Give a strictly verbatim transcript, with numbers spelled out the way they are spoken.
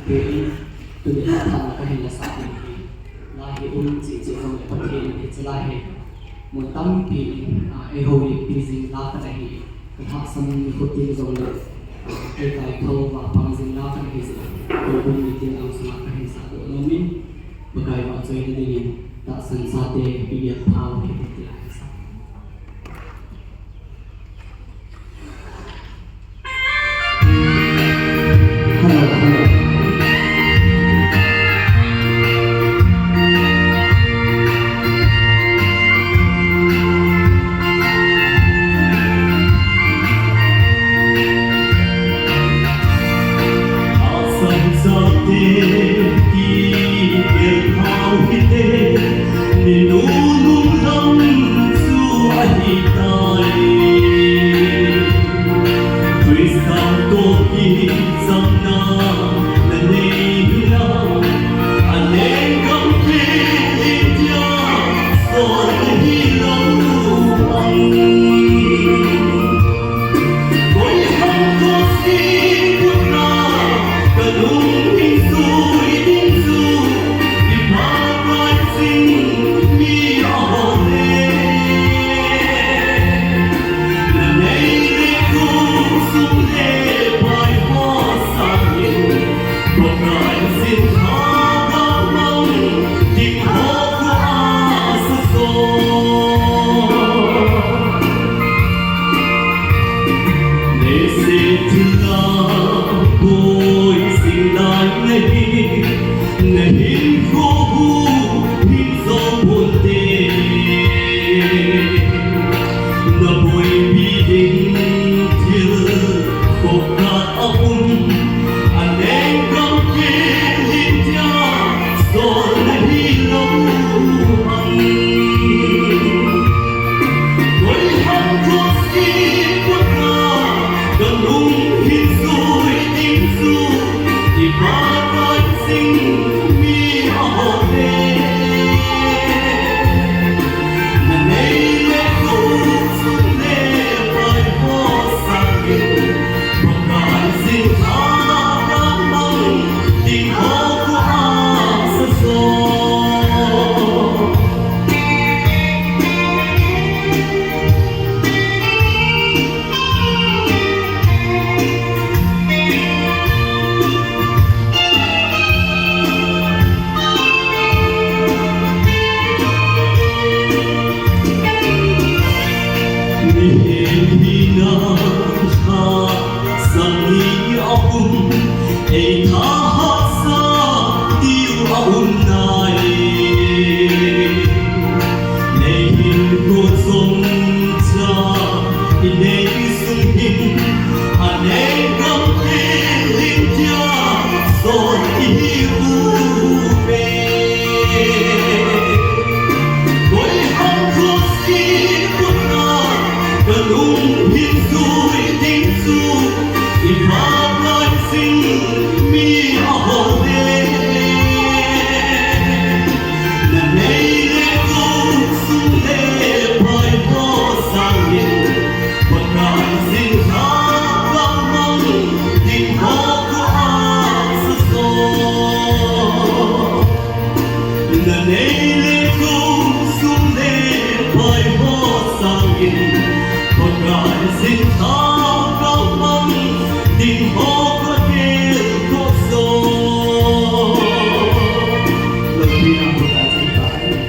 Tin, tuni a thahatna kahin la sah ding hi, la hi um cheh cheh jongle Pathen in hiche la hi mun tampi in, ah, eiho limpi jing la khat ahi. Ka lhahsam nikho tin jongle, ah, eikaithou vapang jing la khat ahi jeh in, houbung meeting lang sunga kahin sahdoh nom in, Pakai vahchoina dingin tahsan chate, Big L Power hi ti la hin sa.